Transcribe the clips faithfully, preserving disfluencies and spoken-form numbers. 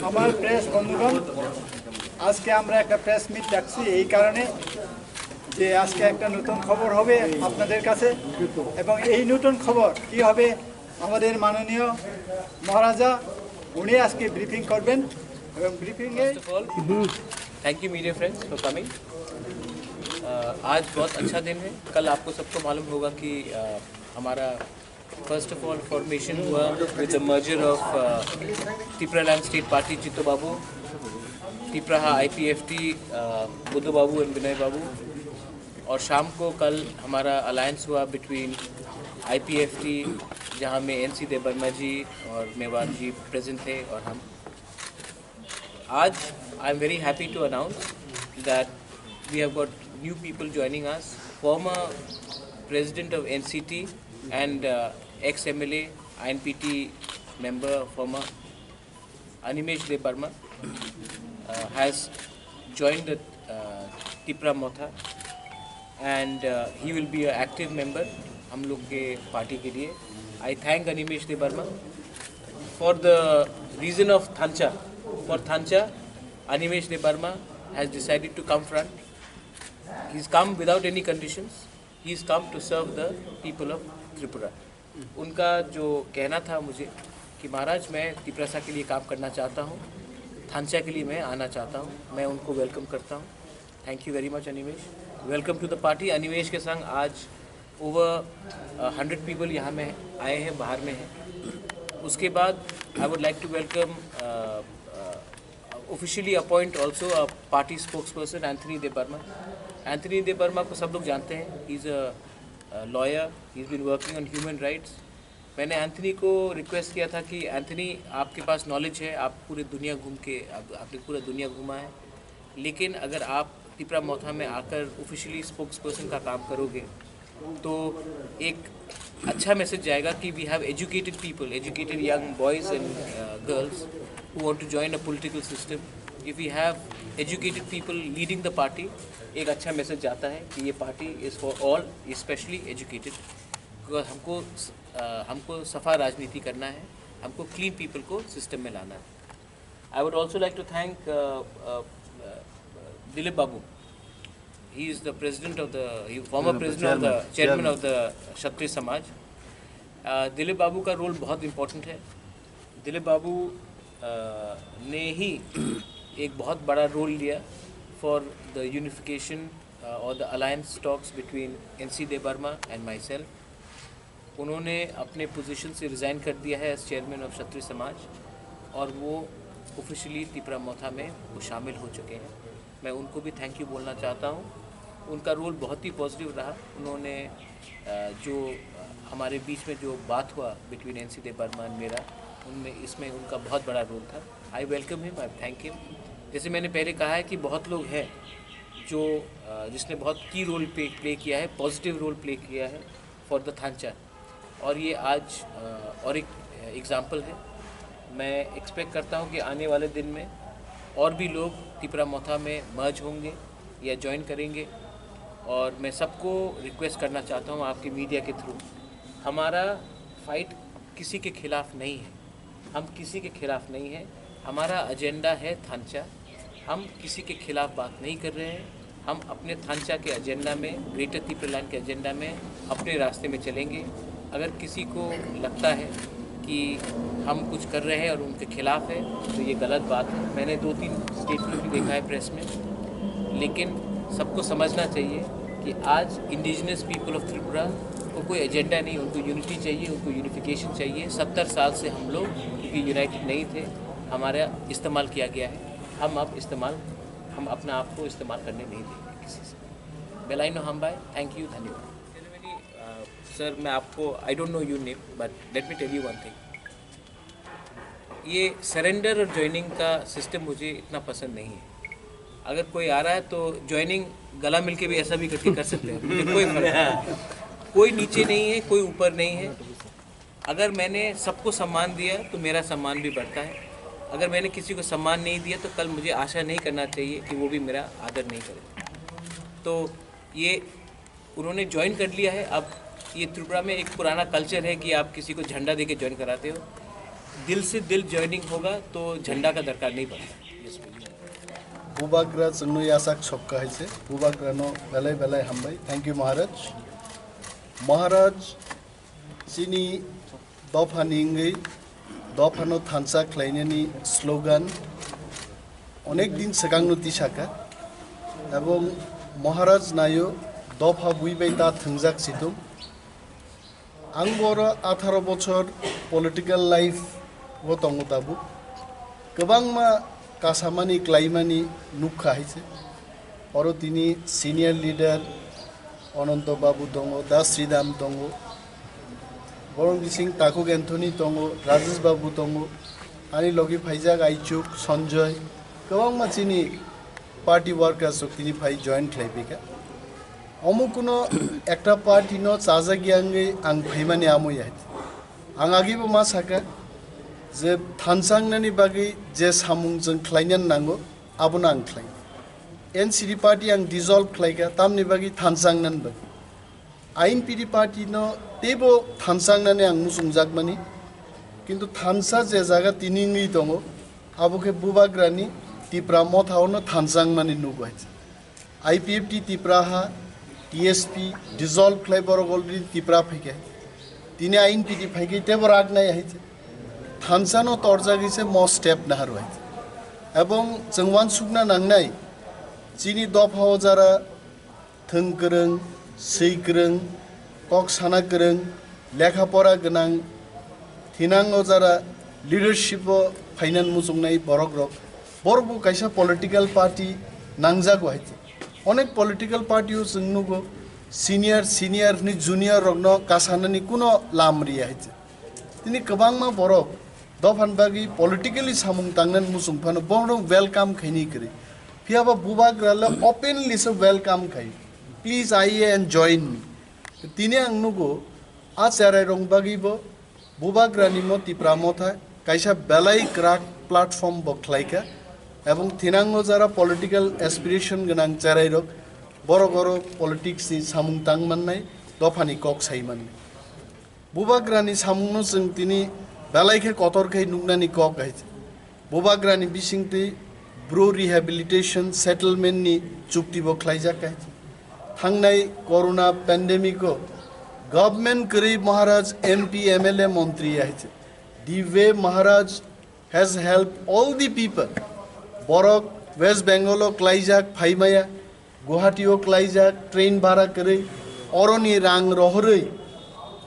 আমার প্রেস বন্ধুগণ, আজকে আমরা একটা প্রেস মিট ডাকছি এই কারণে যে আজকে একটা নতুন খবর হবে আপনাদের কাছে, এবং এই নতুন খবর কি হবে, আমাদের মাননীয় মহারাজা উনি আজকে ব্রিফিং করবেন এবং ব্রিফিংয়ে First of all, thank you media friends for coming. Uh, आज बहुत अच्छा दिन है। कल आपको सबको मालूम होगा कि uh, हमारा first of all formation हुआ with the merger of uh, Tipraland State Party, Chitto Babu, Tipraha I P F T, uh, Buddha Babu and Vinay Babu। और शाम को कल हमारा अलायंस हुआ बिटवीन आईपीएफटी, जहां में एनसी देबबर्मा जी और मेवार जी प्रेजेंट थे, और हम आज I am very happy to announce that we have got new people joining us. Former president of N C T and uh, ex M L A, I N P T member, former Animesh Debbarma uh, has joined the uh, Tipra Motha and uh, he will be an active member हम लोग के पार्टी के लिए। I thank Animesh Debbarma for the reason of Thansa। For Thansa, Animesh Debbarma has decided to come front। He's come without any conditions। He's come to serve the people of Tripura। उनका जो कहना था मुझे कि महाराज, मैं तिपरासा के लिए काम करना चाहता हूँ, थानचा के लिए मैं आना चाहता हूँ, मैं उनको वेलकम करता हूँ। Thank you very much, Animesh। Welcome to the party। Animesh के संग आज ओवर हंड्रेड पीपल यहाँ में आए हैं, बाहर में हैं। उसके बाद I would like to welcome officially appoint also a party spokesperson, Anthony Debbarma। Anthony Debbarma को सब लोग जानते हैं। He's a lawyer। He's been working on human rights। मैंने एंथनी को रिक्वेस्ट किया था कि एंथनी, आपके पास नॉलेज है, आप पूरे दुनिया घूम के आप, आपने पूरा दुनिया घूमा है, लेकिन अगर आप तिपरा मोथा में आकर ऑफिशियली स्पोक्सपर्सन का काम करोगे तो एक अच्छा मैसेज जाएगा कि we have educated people, educated young boys and girls who want to join a political system। If we have educated people leading the party, एक अच्छा मैसेज जाता है कि ये party is for all, specially educated. Because हमको हमको सफ़ा राजनीति करना है। हमको क्लीन पीपल को सिस्टम में लाना है। I would also like to thank Dilip Babu. He is the president of the former president of the chairman of the क्षत्रिय समाज। दिलीप बाबू का रोल बहुत इम्पोर्टेंट है। दिलीप बाबू ने ही एक बहुत बड़ा रोल लिया for the unification or the alliance talks between N C Debbarma and myself। उन्होंने अपने पोजीशन से रिज़ाइन कर दिया है एज चेयरमैन ऑफ क्षत्रिय समाज, और वो ऑफिशियली तिपरा मोथा में वो शामिल हो चुके हैं। मैं उनको भी थैंक यू बोलना चाहता हूँ। उनका रोल बहुत ही पॉजिटिव रहा। उन्होंने जो हमारे बीच में जो बात हुआ बिटवीन एन सी देबबर्मा एंड मेरा, उनमें इसमें उनका बहुत बड़ा रोल था। I welcome him, I thank him। जैसे मैंने पहले कहा है कि बहुत लोग हैं जो जिसने बहुत की रोल प्ले प्ले किया है, पॉजिटिव रोल प्ले किया है फॉर द थानचा। और ये आज और एक एग्जांपल है। मैं एक्सपेक्ट करता हूँ कि आने वाले दिन में और भी लोग तिपरा मोथा में मर्ज होंगे या ज्वाइन करेंगे। और मैं सबको रिक्वेस्ट करना चाहता हूँ आपके मीडिया के थ्रू, हमारा फाइट किसी के खिलाफ नहीं है। हम किसी के खिलाफ नहीं है। हमारा एजेंडा है थानचा। हम किसी के खिलाफ बात नहीं कर रहे हैं। हम अपने थानचा के एजेंडा में, ग्रेटर तिपरालैंड के एजेंडा में अपने रास्ते में चलेंगे। अगर किसी को लगता है कि हम कुछ कर रहे हैं और उनके खिलाफ है, तो ये गलत बात है। मैंने दो तीन स्टेटमेंट भी देखा है प्रेस में, लेकिन सबको समझना चाहिए कि आज इंडिजिनस पीपल ऑफ त्रिपुरा को कोई एजेंडा नहीं, उनको यूनिटी चाहिए, उनको यूनिफिकेशन चाहिए। सत्तर साल से हम लोग क्योंकि यूनाइटेड नहीं थे, हमारा इस्तेमाल किया गया है। हम अब इस्तेमाल हम अपना आप को इस्तेमाल करने नहीं देंगे किसी से। बेलाइनो हामबाय। Thank you. धन्यवाद। सर, मैं आपको, I don't know your name, but let me tell you one thing। ये सरेंडर और ज्वाइनिंग का सिस्टम मुझे इतना पसंद नहीं है। अगर कोई आ रहा है तो ज्वाइनिंग गला मिलके भी ऐसा भी करके कर सकते हैं, मुझे कोई फर्क नहीं। कोई नीचे नहीं है, कोई ऊपर नहीं है। अगर मैंने सबको सम्मान दिया तो मेरा सम्मान भी बढ़ता है। अगर मैंने किसी को सम्मान नहीं दिया तो कल मुझे आशा नहीं करना चाहिए कि वो भी मेरा आदर नहीं करे। तो ये उन्होंने ज्वाइन कर लिया है। अब ये त्रिपुरा में एक पुराना कल्चर है कि आप किसी को झंडा दे के ज्वाइन कराते हो। दिल से दिल ज्वाइनिंग होगा तो झंडा का दरकार नहीं पड़ता। Bubagra chwngno yasak sokka hai se, Bubagrano belai belai hambai. Thank you, Maharaj. Maharaj, chini dophani wngwi dophano thansa khlainani slogan onek din swkangno tisaka, ebong Maharaj naio dopha bui bai ta thwngjak situng. Ang boro atharo bochor political life o tongo tabuk. Kwbangma kasamani klaimani nukha hai se. Oro tini senior leader Ananto Babu tongo, Das Sridham tongo, Boron Bising Takhuk Anthony tongo, Rajesh Babu tongo, ani logi phaijak Aichuk, Sanjoy, kwbangma chini party workers rok tini phai join khlai phaikha. Omo kuno ekta party no chajak yangwi ang phaimani amo ya. Ang agibo ma saka je thansangnani bagwi je samung chwng khlaina nango, abono ang khlai. N C D party ang dissolve khlaikha, tamni bagwi thansangnan bagwi. I N P D party no teibo thansangnani ang muchungjakmani. Kintu thansa je jaga tini wngwi tongo, abo khe Bubagrani Tipra Motha ono thansangmani nugo hai. I P F T Tipra ha, T S P dissolve khlai borok already Tipra phaikha. Tini I N P D phaikhe teibo rak nai hai. Thansa no torjagwi se mo step naharu hai. Ebong chwng uansukna nangnai, chini dopha o jara thwng kwrwng, swi kwrwng, kok sana kwrwng, lekha pora gwnang, thinang o jara leadership o phainani muchungnai borok rok. Borok bo kaisa political party nangjago hai. Onek political party o chwng nugo senior, senior ni junior rok no kasanani kuno lam riya hai. Tini kwbangma borok dophani bagwi politically samung tangnani muchung phano borok welcome khaini kwrwi. Phiya ba Bubagra le openly se welcome khai. Please I A and join me. Tini ang nugo a cherai rok bagwi bo Bubagra ni mo Tipra Motha kaisa belai kwrak platform bo khlaikha. Ebong thinango jara political aspiration gwnang cherai rok borok oro politics ni samung tang mannai, dophani kok sai mannai. Bubagrani samungno chwng tini belai khe kotor khe nuknani kok hai. Bubagrani bisingtwi Bru Rehabilitation Settlement ni chukti bo khlaijak hai. Thangnai Corona pandemic o government kwrwi Maharaj M P, M L A, montri hai. The way Maharaj has helped all the people. Borok West Bengal o klaijak phaimaya, Guwahati o klaijak train bhara kwrwi, oroni rang rohorwi,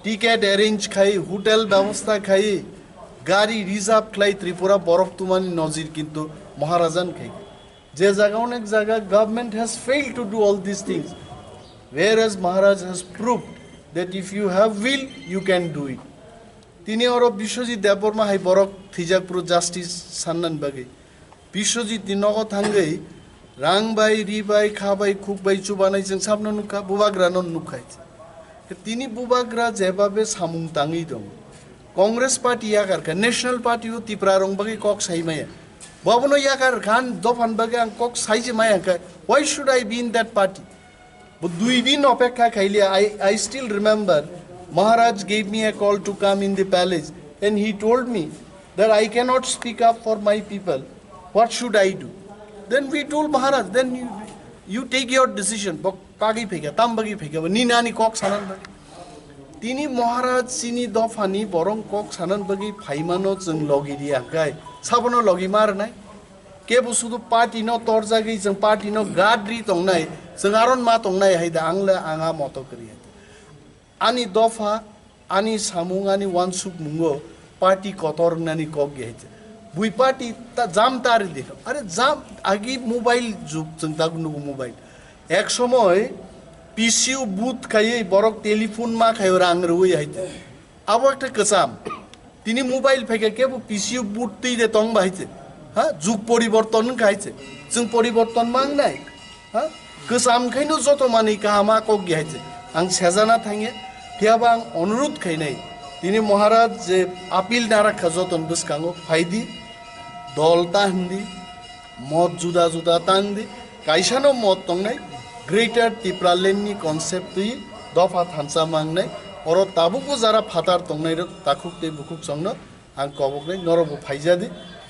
ticket arrange khai, hotel bebosta khai, gari reserve khlai Tripura borok tumani nojir kintu Maharajan khai. Je jaga onek jaga government has failed to do all these things, whereas Maharaj has proved that if you have will, you can do it. Tini oro Biswajit Debbarma hai borok thwijak phuru justice sannan bagwi. Biswajit ni nogo thangwi rang bai, ri bai, kha bai, khuk bai chubanai chwng sabno nukha, Bubagra no nukha. Tini Bubagra jebabe samung tangwi dong. Congress party yakar kha, National Party o Tipra rong bagwi kok sai maya. Bobono yakar khan dophan bagwi ang kok sai je maya kha. Why should I be in that party? Bo dui din opekha khaili, I, I still remember Maharaj gave me a call to come in the palace and he told me that I cannot speak up for my people. What should I do? Then we told Maharaj, then you, you take your decision. Bo kagwi phaikha, tam bagwi phaikha, bo ni nani kok sanan bagwi. Tini Maharaj chini dophani borong kok sanan bagwi phaimano chwng logi riya hwnkhe sabono logi ma rwnai. Kebo sudu party no torjagwi chwng party no gadri tongnai, chwng aron ma tongnai hai da ang le ang a moto kwrwi hai. Ani dopha, ani samung, ani wansuk mungo party kotor wngnani kok ge hai. Bui party ta jam tari de. Are jam agi mobile jug chwng ta nugo mobile. Ek somoy P C U booth khaiwi borok telephone ma khaio rang rwui hai. Abo ekta kwcham. Tini mobile phaikha kebo P C U booth twi de tong ba hai se. Ha? Jug poriborton wngkha hai se. Chwng poriborton ma wngnai. Ha? Kwcham khaino joto manwi kaham a kok di hai se. Ang sejana thangya. Phiya ba ang onurudh khainai. Tini Maharaj je appeal narakha joton bwskango phaidi. Dol ta hindi. Mot juda juda tang di, kaisano mot tongnai, Greater Tipraland ni concept twi dopha thansa mangnai, oro tabukbo jara phatar tongnai rok takhuk tei bukhuk songno Ang koboknai norokbo phaijadi,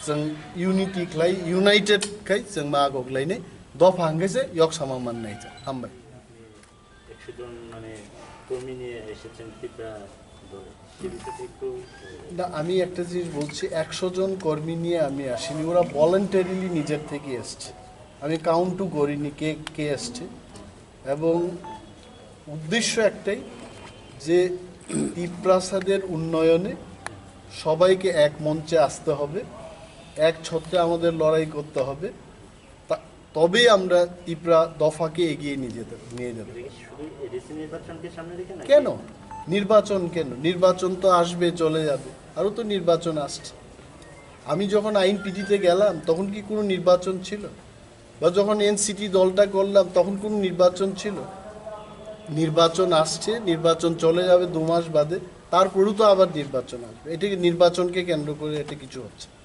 chwng unity khlai, united khai chwng ma goklainai, dopha hwnkhe se yok sama mannai cha. Hambai. একশো জন মানে কর্মী নিয়ে এসেছেন ত্রিপুরা দলে, সে বিষয়টি একটু না, আমি একটা জিনিস বলছি, একশো জন কর্মী নিয়ে আমি আসিনি, ওরা ভলেন্টারিলি নিজের থেকে এসছে। আমি কাউন্টও করিনি কে কে এসছে, এবং উদ্দেশ্য একটাই যে তিপ্রাসাদের উন্নয়নে সবাইকে এক মঞ্চে আসতে হবে, এক ছত্রে আমাদের লড়াই করতে হবে, তা- তবেই আমরা তিপ্রা দফাকে এগিয়ে নিয়ে যেতে নিয়ে যাবো। এটা কি শুধু এডিসি নির্বাচনকে সামনে রেখে নাকি? কেন? নির্বাচন কেন? নির্বাচন তো আসবে, চলে যাবে, আরও তো নির্বাচন আসছে। আমি যখন আইএনপিটিতে গেলাম, তখন কি কোনো নির্বাচন ছিল? বা যখন এনসিটি দলটা করলাম, তখন কোনো নির্বাচন ছিল? নির্বাচন আসছে, নির্বাচন চলে যাবে দু মাস বাদে, তারপরেও তো আবার নির্বাচন আসবে। এটা কি নির্বাচনকে কেন্দ্র করে এটা কিছু হচ্ছে?